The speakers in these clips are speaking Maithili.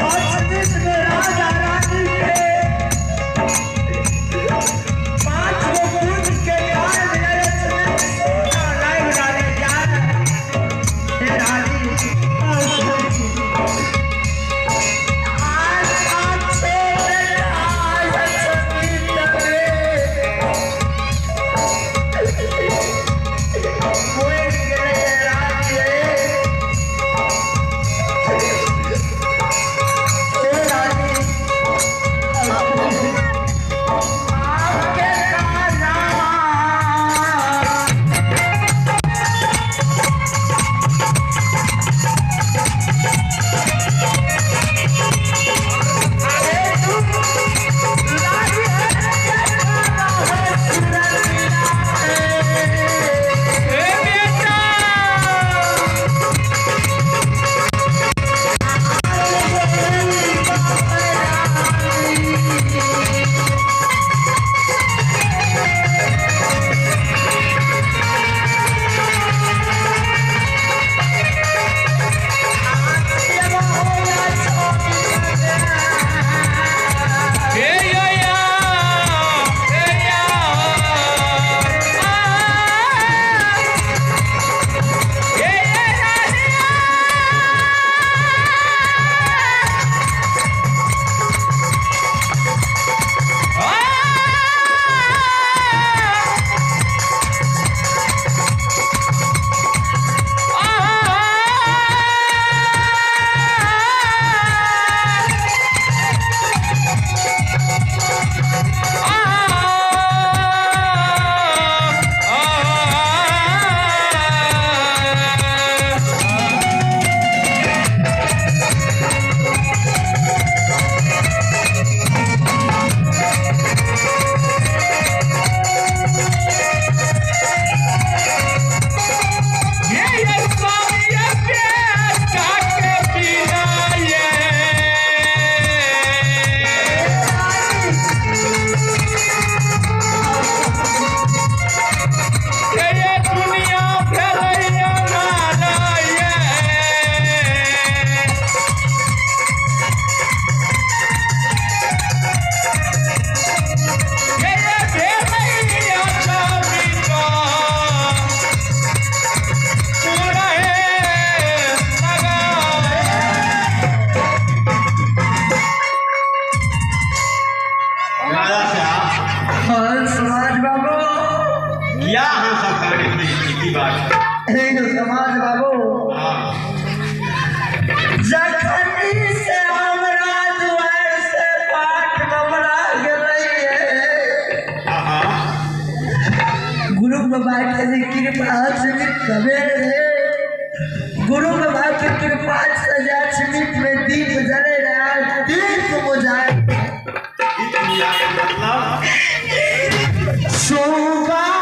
अछमीत में राजा रानी के पांच गो कुंज के कारण अछमीत सोना लाइव डाले जाए। हे रानी, आज अच्छे आज अछमीत में मोर गेलै रानी रे। हे रानी, आपके काना हे बेटा। हे या हे या हे रानिया। दुनिया भेलैया नारायण। हे भेलैया चौबीस पूरा लगा। राजा साहब। समाज बाबू। किया अहाँ सब करने की बात है? हे समाज बाबू। हाँ। जखनी से हमरा दुआर से पाठ बबरा गेलै, हाँ हाँ गुरु बाबा के जे कृपा से कबेर रे, गुरु बाबा के कृपा से अछमीत में दीप जले रहा, दीप बुझाए। दीप मिला के मतलब? सुगाना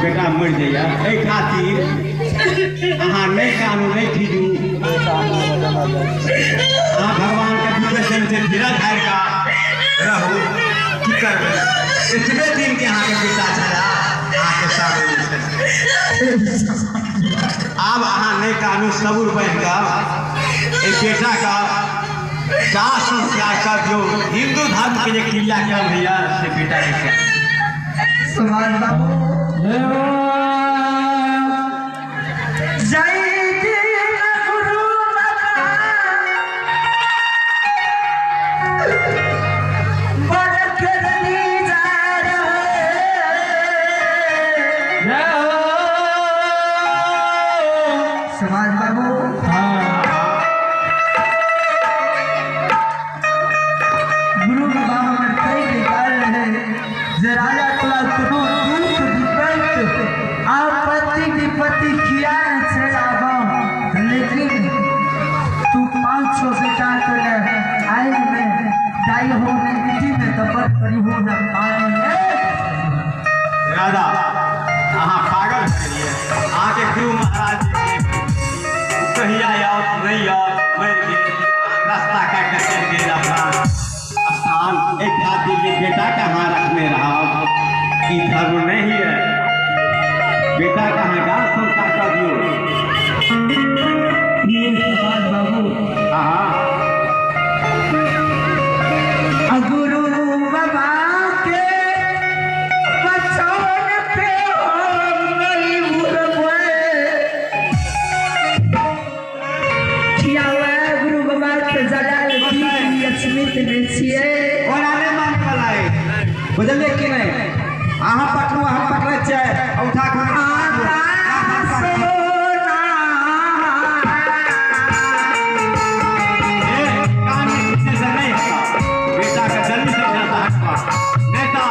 बेटा मरि जाइए एहि खातिर अहाँ नहि कानू नहि खीजू। अहाँ भगवानके विश्वास छै धीरज हारि कऽ रहू। की करबै एतबे दिनके अहाँके बेटा छला अहाँके सामने। आब अहाँ नहि कानू सबुर बान्हि कऽ एहि बेटाके दाह संस्कार कर दियौ। हिन्दू धर्म के जे क्रियाक्रम होइए से बेटाके करू। सुभाष बाबू जय दिन गुरु बाबा बरकरनी जा रहे। सुभाष बाबू गुरु बाबा हमर कहि के गेल रहे जे राजा तोरा कोनो दुख विपत्ति आपत्ति विपत्ति किया न चल आबो, लेकिन तू 500 बेटा के आग में डाई हो न मिट्टी में दफन करी हो न पानी में। राजा अहाँ पागल भऽ गेलियै। अहाँके गुरु महाराज जी कहिया आओत नहि आओत मरि गेल रास्ता काटि कऽ चलि गेल अपना स्थान। एहि खातिर जे बेटाके अहाँ रखने रहब ई धर्म नहीं है। बेटाके अहाँ दाह संस्कार कऽ दियौ। ये सुभाष बाबू हाँ गुरु बाबा के बचन पे हम नहीं भूलबै। किया हुआ गुरु बाबा के जलाल दीप लक्ष्मी में छियै। ओना नहि मानै वाला है बुझलियै कि नहि? अहाँ पकड़ू अहाँ पकड़ै छियै उठा कऽ बेटाके जल्दी से हटबा नहि तऽ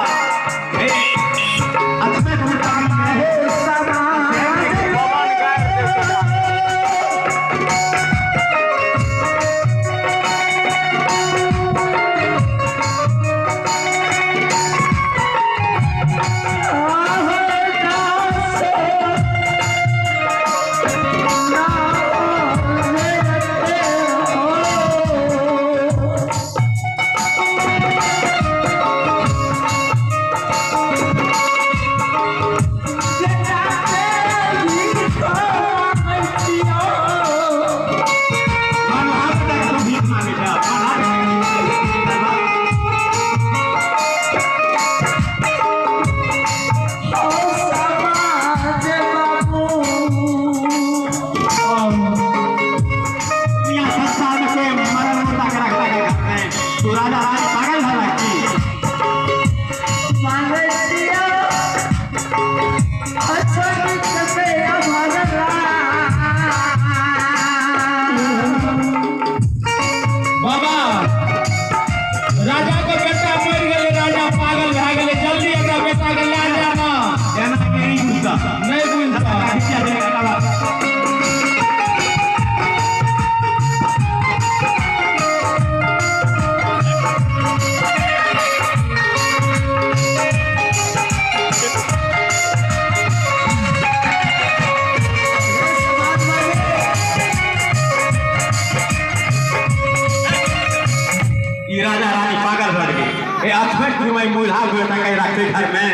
राजा रानी पागल भर गए। ए अथमेट में मुझा बेटा के रखते घर में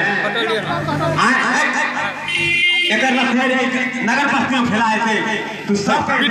एकर रखने रहे नगर बस्ती में फैलाए थे तू सब।